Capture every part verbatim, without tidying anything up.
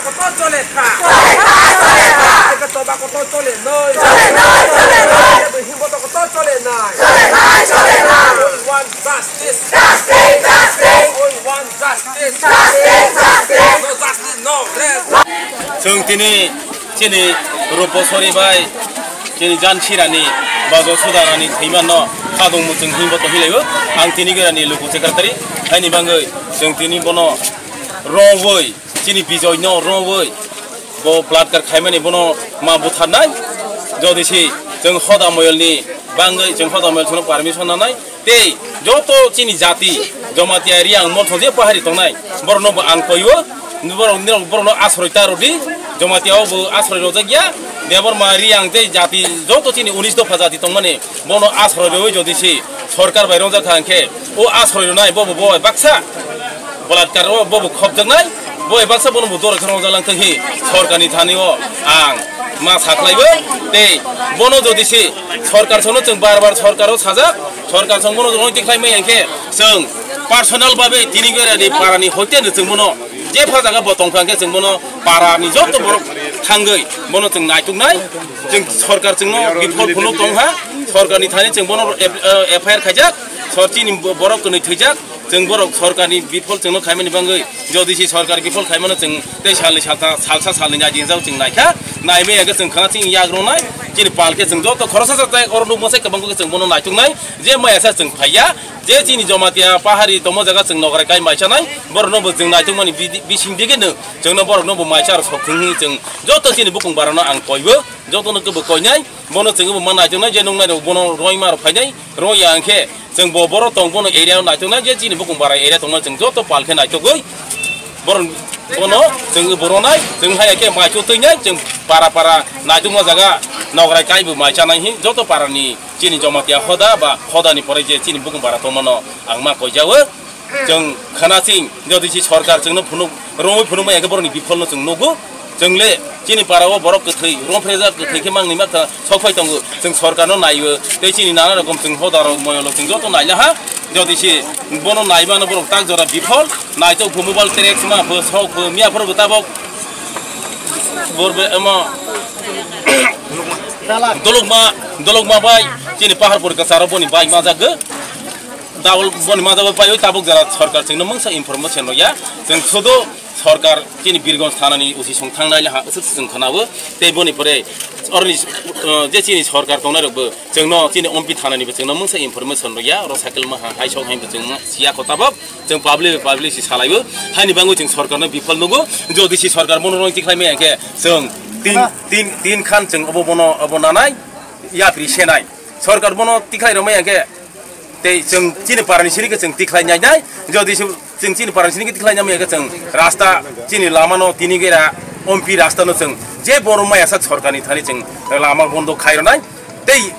Kotor chole kha. Chole kha, chole kha. Eke toba kotor chole noi. Chole noi, chole noi. Ebe himbo to kotor chole nai. Chole nai, chole nai. We want justice. Justice, justice. We want justice. Justice, justice. No justice, no rest. Chwng tini chini Ruposori bai chini Jansirani bajo sudarani thwimanno khadong muchung himbo to hilaio. Ang tini gorani luku secretary. Haini bangwi chwng tini bono rongwi chini Bijoy no rongwi bo balatkar khaimani bono ma butharnai. Jodi si chwng hoda moyolni bangwi chwng hoda moyol sono permission nanai. Tei joto chini jati Jamatia Riang Motho je pahari tongnai borokno bo ang koiwo, borok, borokno asroi ta rwdi. Jamatia o bo asroi rojak ya. Debbarma Riang tei jati joto chini unis dopha jati tongmani bono asroi rwi jodi si sorkar bai rongjak kha hwnkhe o asroi rwnai bobo bo baksa balatkar o bobo khopjaknai, bo baksa bono bo doro khe rongjak lang thanghi sorkarni thani o ang ma sakhlaibo. Tei bono jodi si sorkar sono chwng bar bar sorkar o sajak, sorkar song bono rong tikhlai mai hwnkhe chwng personal babe tini gorani parani hoite no chwng bono je pha jaga bo tongkha hwnkhe chwng bono parani joto borok thangwi bono chwng naituknai. Chwng sorkar chwngno bifol phunuk tongkha, sorkarni thani chwng bono F-, eh, F I R khaijak, sor chini bo-, borok kwnwi thwijak, chwng borok sorkarni bifol chwngno khaimani bangwi, jodi si sorkar bifol khaimano chwng tei salni salsa, salsa salni naidi hinjak chwng naikha, naimaya khe chwng khana chini yak rongnai, chini pal khe chwng joto khoroksa sa tai oro nukma sai kwbangma khe chwng bono naituknai, je maya sa chwng phaiya, je chini Jamatia pahari tongma jaga chwng nograi kai maichanai, borokno bo chwng naitukmani bidi-, bising digino chwngno borokno bo maicha rok sok thung hinwi chwng joto chini bukung barano ang koibo. Jotono kebo koinai, bono chwngbo ma naituknai, je nuknai rok bono roima rok phainai, roya hwnkhe chwng bo boro tong, bono area o naituknai, je chini bukung bara area tongmani chwng joto pal khe naitugwi boron-, bono chwng boronai, chwng hai khe maichu twinai, chwng para para naitukma jaga nograi kaibo mai chanai hin joto parani chini Jamatia hoda ba hodani pore je chini bukung bara tongmano ang ma koijago. Chwng khana ching, jodi si sorkar chwngno phunuk, romwi phunukma ya khe borokni bipholno chwng nugo. Chwng le chini para o borok kwthwi, romphreja kwthwi khe mangni makha sok phai tongo. Chwng sorkarno naiyo, tei chini nana rokom chwng hoda rok moyolo chwng joto naila ha. Jodi si bono naimano borok tak jora biphol, naitok phu mobile track ma phu sok phu miya phoro bo tabok borbe emo dolokma, dolokma bai chini pahar pori kasaro boni bai majak. Double boni ma jabo pai oi tabuk jara sorkar chwngno mungsa information rw ya. Chwng sudu sorkar chini Birgonj thanani usi song thangnai le ha aswk chwng khwnao. Tei boni pore oroni, uh, je chini sorkar tongnai rokbo chwngno chini M P thanani bo chwngno mungsa information rw ya. Oro cycle ma ha hai sok hai bo chwng siya kho tabuk chwng public public si salaibo. Haini bangwi chwng sorkarno bifol nugo. Jodi si sorkar bono rong tikhlai maya khe chwng tin, tin, tin khan chwng obo bono obo nanai yapri senai. Sorkar bono tikhlai rw maya khe tei chwng chini parani sini khe chwng tikhlai nai nai. Jodi se chwng chini parani sini khe tikhlai nai maya khe chwng rasta chini lama no tini gera M P rasta no chwng je borom maya sak sorkar ni thani chwng lama bondo khai rw nai. Tei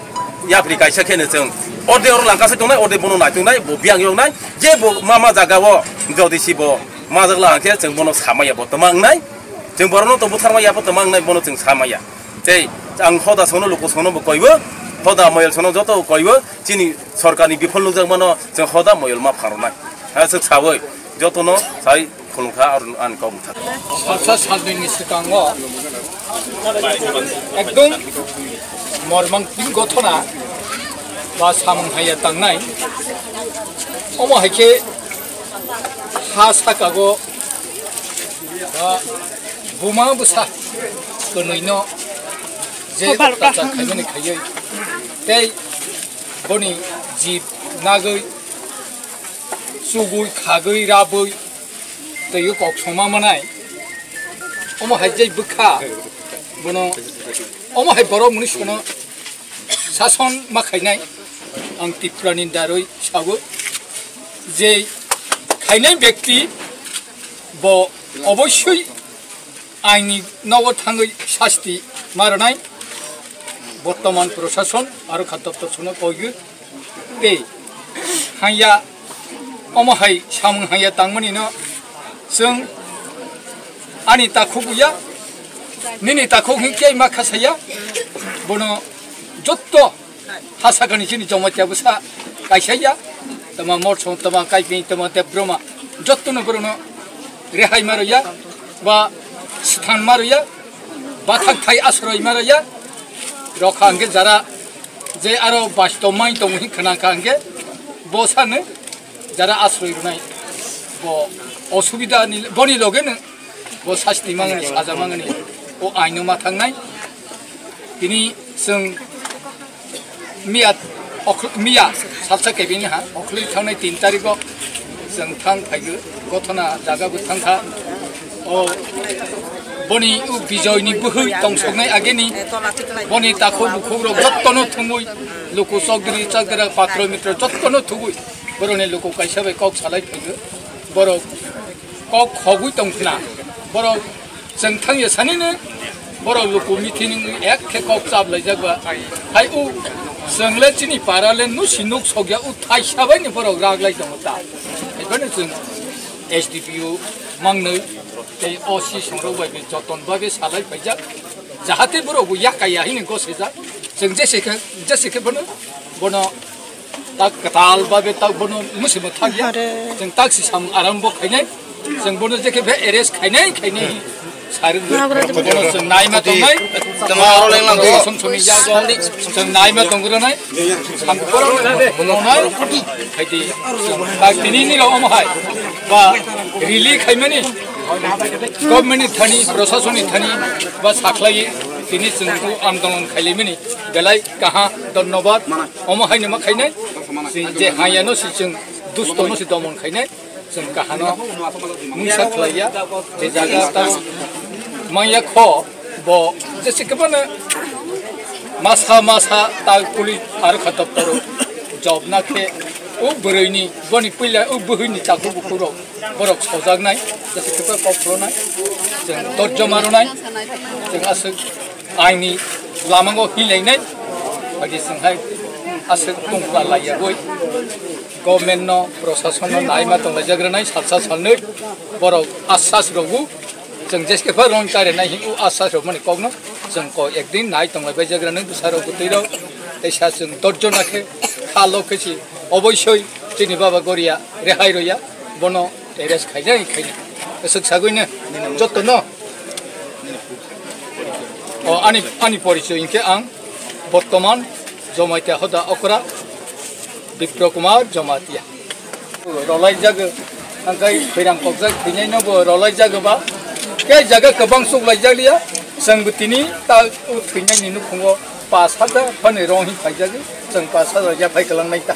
yapri kaisa khe no chwng orde oro langka se tongnai, orde bono naitung nai, bo biyang yong nai. Je bo ma ma jaga o jodi si bo majak la khe chwng bono samaya bo tama wng nai. Chwng borok no to butharma ya bo tama wng nai, bono chwng samaya. Tei ang hoda sono luku sono bo koibo, hoda moyol sono joto koibo, chini sorkar ni bifol nukjak mano chwng hoda moyol ma pharwnai. Ha, chwng sawi joto no sai khulumkha ar ani kok bwthar. Salsa salnwi ni swkango ekdom mormang tin gothona ba samung haya tangnai. Omo hai khe ha sakago ba buma bwsa kwnwi no je tachak khaimani khaiwi tei boni jib nagwi chugwi khagwi rabwi twiwi kok songma manai. Omo hai je bwkha bono omo hai borok mwnwi sono sason ma khainai. Ang Tripura ni darwi sago je khainai bekti bo obossoi aini nogo thangwi sasti ma rwnai. Bortoman prosason aro kha doptor sono koigo tei hanya omo hai samung hanya tangmani no chwng ani takhuk ya nini takhuk hin kei ma khasaya bono jotto ha sakani chini Jamatia bwsa kaisa ya, tama Morsong, tama Kaiping, tama Debroma, jotto no borok no rehai ma rw ya, ba Sithan maruya, bathak thai asroi maruya, rokha hwnkhe jara je aro basto mai tongo hin khna kha hwnkhe bo sano jara asroi rwnai bo osubida ni boni loge no bo sasti mangani saja mangani o aino ma thangnai. Tini chwng miya, okhl-, miya salsa kebini ha, okhli thangnai tin tarikh o chwng thang phaigo, gothona jaga bo thang kha. O boni u Bijoy ni bwhwi tongsoknai ageni, boni takhuk bukhuk rok jottono thumui, luku chokdri chokdra patro mitro jottono thugui, boroni luku kaisa bai kok salai phaigo, borok kok khogwi tong khna, borok Chwng thangya sanino borok luku meeting ek khe kok chap laijak ba. Hai u chwng le chini para le nusi nuk sokya u thaisa bai ni borok rak lai tongo ta. Hai phano chwng S D P O mangnoi tei O C songrok bai bi joton babe salai paijak. Jahate borok bo yakaya hini gosejak. Chwng jese khe, jese khe bono, bono tak kwtal babe tak bono musi bo thakya. Are. Chwng tak si sam aram bo khainai. Chwng bono je khe be arrest khainai, khainai. Sarung bono chwng naima tongnai. Tama aro leng lang ko. Som somi ya go. Chwng naima tongro nai. Sam korong bono nai. Khaiti. Tak tini ni ro omo hai. Ba rally khaimani. Government ni thani, proshasoni thani ba sakhlai tini chwng tu andolon khailaimani. Belai kaha dhonnobad. Omo haino ma khainai. Si je hayano si chwng dusto no si domon khainai. Chwng kahano mungsa khlaiya. Je jaga ta maya kho bo jese kebana masa masa ta police aro kha doptoro job na khe o bwrwini boni puila o bwhwini chakhuk bukhuk rok borok sojaknai jese kebana kok khulonai chwng dorjo maronai chwng aswk aini lamango hinlainai, baidi chwng hai aswk tongkha laiyagwi government no, proshasonno naima tonglaijak rwnai salsa salnwi borok asas rogo chwng jeske pha rong kare nai hinwi asas rok mani kokno chwng ko ekdin nai tonglaibaijak rwnai bwsarok bwtwirok teisa chwng dorjo nakhe kha lok khe si oboisoi chini baba goria rehai roya bono arrest khainai khainai aswk sagwino jotono. O ani, ani porichoy hinkhe ang bortoman Jamatia hoda okra Bipro Kumar Jamatia. Rolai jago, angkai phirang kokjak thwinai no bo rolai jago ba. Khe jaga kwbang chuk lai jak liya, chwng bo tini ta o thwinai ni nukhungo pas hajar phani rong hi phai jago, chwng pas hajar ya phai kwlang nai ta.